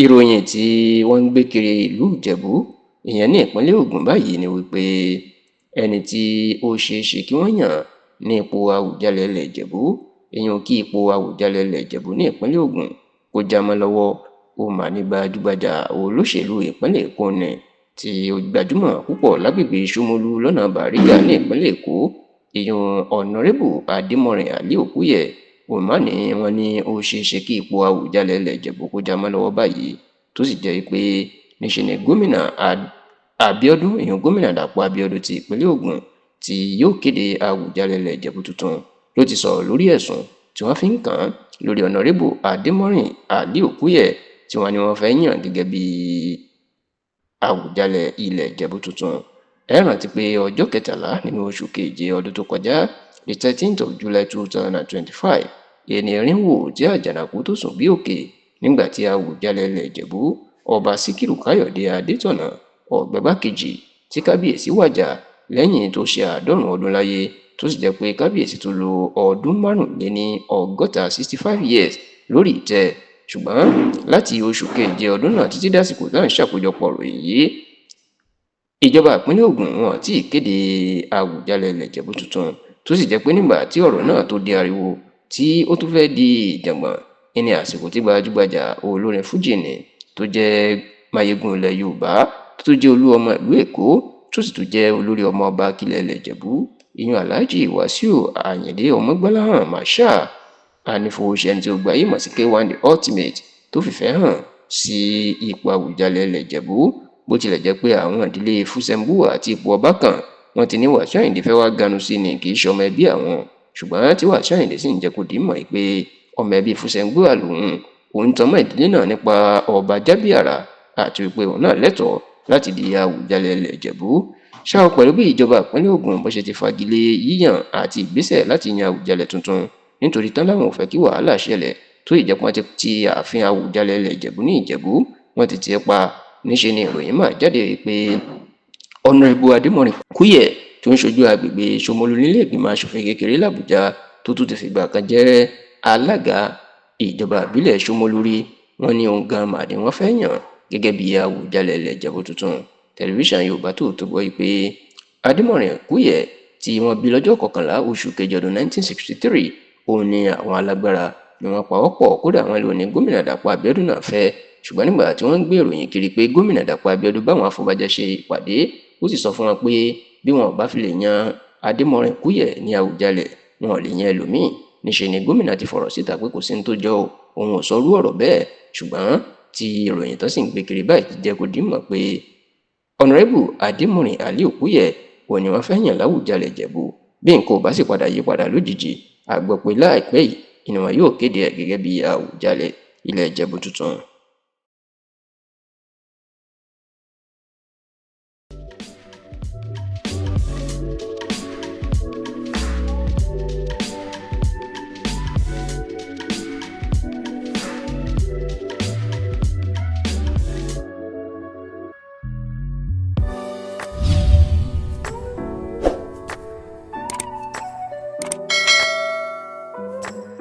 Ìròyìn tí wọ́n ń gbé kiri ìlú Ìjẹ̀bú, ìyẹn ní ìpínlẹ̀ Ògùn báyìí, ni wípé ẹni tí ó ṣeé ṣe kí wọ́n yàn ní ipò Àwùjalẹ̀ ilẹ̀ Ìjẹ̀bú, ìyẹn kí ipò Àwùjalẹ̀ ilẹ̀ Ìjẹ̀bú ní ìpínlẹ̀ Ògùn kó já mọ́ lọ́wọ́, ó mà ní gbajúgbajà olóṣèlú ìpínlẹ̀ Èkó ni tí ó gbajúmọ̀ púpọ̀ lágbègbè Ṣómólú lọ́nà Bàrígà ní ìpínlẹ̀ Èkó, ìyẹn Ọ̀nàrẹ́bù Adémọ́rin Àlí Òkúyẹ̀. Òun mà ní wọ́n ní ó ṣeé ṣe kí ipò Àwùjalẹ̀ ilẹ̀ Ìjẹ̀bú kó já mọ́ lọ́wọ́ báyìí, tó sì jẹ́ pé níṣe ni gómìnà Abíọ́dún, ìyẹn gómìnà Dàpọ̀ Abíọ́dún ti ìpínlẹ̀ Ògùn, tí yóò kéde Àwùjalẹ̀ ilẹ̀ Ìjẹ̀bú tuntun, ló ti sọ̀rọ̀ lórí ẹ̀sùn tí wọ́n fi ń kàn án lórí Ọ̀nàrẹ́bù Adémọ́rin Àlí Òkúyẹ̀ tí wọ́n ní wọ́n fẹ́ yàn gẹ́gẹ́ bí Àwùjalẹ̀ ilẹ̀ Ìjẹ̀bú tuntun. Ẹ rántí pé ọjọ́ 13 nínú oṣù keje ọdún tó kọjá, the 13th of July 2025, ẹni erin wò tí àjànàkú tó sùn bí òkè nígbà tí Àwùjalẹ̀ ilẹ̀ Ìjẹ̀bú, Ọba Síkírù Káyọ̀dé Adétọ̀nà Ọ̀gbẹ́gbà kejì, tí kábíyèsí wàjà lẹ́yìn tó ṣe 90 ọdún láyé, tó sì jẹ́ pé kábíyèsí tó lo ọdún 65, 65 years lórí ìtẹ́. Ṣùgbọ́n láti oṣù keje ọdún náà títí dásìkò tá à ń ṣàkójọpọ̀ ròyìn yìí, ìjọba ìpínlẹ̀ Ògùn wọn tí ì kéde Àwùjalẹ̀ ilẹ̀ Ìjẹ̀bú tuntun, tó sì jẹ́ pé nígbà tí ọ̀rọ̀ náà tó di ariwo tí ó tún fẹ́ di ìjàngbọ̀n ní àsìkò tí gbajúgbajà olórin fújì ni tó jẹ́ Máyégún ilẹ̀ Yorùbá, tó tún jẹ́ olú ọmọ ìlú Èkó, tó sì tún jẹ́ olórí ọmọ ọba akílẹ̀ ilẹ̀ Ìjẹ̀bú, ìyẹn Alhaji Wasiu Ayinde Ọmọgbọ́láhàn Marshal Anífowóṣe, ẹni tí ó gbayé mọ̀ sí K1 The Ultimate, tó fìfẹ́ hàn sí ipò Àwùjalẹ̀ ilẹ̀ Ìjẹ̀bú. Bó tilẹ̀ jẹ́ pé àwọn ìdílé Fúsẹ̀ńbùwà àti ipò Ọbákàn wọ́n ti ní Wàsíù Àyìndé fẹ́ wá ganu sí ni, kì í ṣe ọmọ ẹbí àwọn, ṣùgbọ́n tí Wàsíù Àyìndé sì ń jẹ́ kó di mọ̀ pé ọmọ ẹbí Fúsẹ̀ńbùwà lòun, òun tan mọ́ ìdílé náà nípa ọba Jábíàrà, àti wípé òun náà lẹ́tọ̀ọ́ láti di Àwùjalẹ̀ ilẹ̀ Ìjẹ̀bú. Ṣá o, pẹ̀lú bí ìjọba ìpínlẹ̀ Ògùn bó ṣe ti fagilé yíyàn àti ìgbésẹ̀ láti yan Àwùjalẹ̀ tuntun, nítorí tán láwọn ò fẹ́ kí wàhálà ṣẹlẹ̀, tó ìjẹ́pọ́n ti ti ààfin Àwùjalẹ̀ ilẹ̀ Ìjẹ̀bú ní Ìjẹ̀bú wọ́n ti tiẹ̀ pa. Níṣe ni ìròyìn máa jáde pé Ọ̀nàrẹ́bù Adémọ́rin Kúyẹ̀ tó ń ṣojú agbègbè Ṣómólú nílé ìgbìmọ̀ asòfin kékeré làbújá, tó tún ti fìgbà kan jẹ́ alága ìjọba ìbílẹ̀ Ṣómólú rí, wọ́n ní òun gan màdí wọ́n fẹ́ yàn gẹ́gẹ́ bí Àwùjalẹ̀ ilẹ̀ Ìjẹ̀bú tuntun. Tẹlifíṣàn Yorùbá Tòótọ́ gbọ́ pé Adémọ́rin Kúyẹ̀ tí wọ́n bí lọ́jọ́ 11 oṣù kejì ọdún 1963, òun ni àwọn alágbára ni wọ́n pawọ́pọ̀, kódà wọ́n lò ní gómìnà Dàpọ̀ Abíọ́dún náà fẹ́. Ṣùgbọ́n nígbà tí wọ́n ń gbé ìròyìn kiri pé gómìnà Dàpọ̀ Abíọ́dún báwọn afọbajẹ ṣe ìpàdé, ó sì sọ fún wọn pé bí wọn ò bá fi lè yan Adémọ́rin Kúyẹ̀ ní Àwùjalẹ̀, wọn ò lè yan ẹlòmíì. Níṣe ni gómìnà ti fọ̀rọ̀ síta pé kò sí ní tó jọ òun ò sọrú ọ̀rọ̀ bẹ́ẹ̀. Ṣùgbọ́n tí ìròyìn tó sì ń gbé kiri báyìí ti jẹ́ kó di mọ̀ pé Ọ̀nàrẹ́bù Adémọ́rin Àlí Òkúyẹ̀ òun ni wọ́n fẹ́ yàn láwùjalẹ̀ Ìjẹ̀bú. Bí nǹkan ò bá sì padà yí padà lójijì, a gbọ́ pé láìpẹ́ yìí ni wọn yóò kéde ẹ̀ gẹ́gẹ́ bí Àwùjalẹ̀ ilẹ̀ Ìjẹ̀bú tuntun.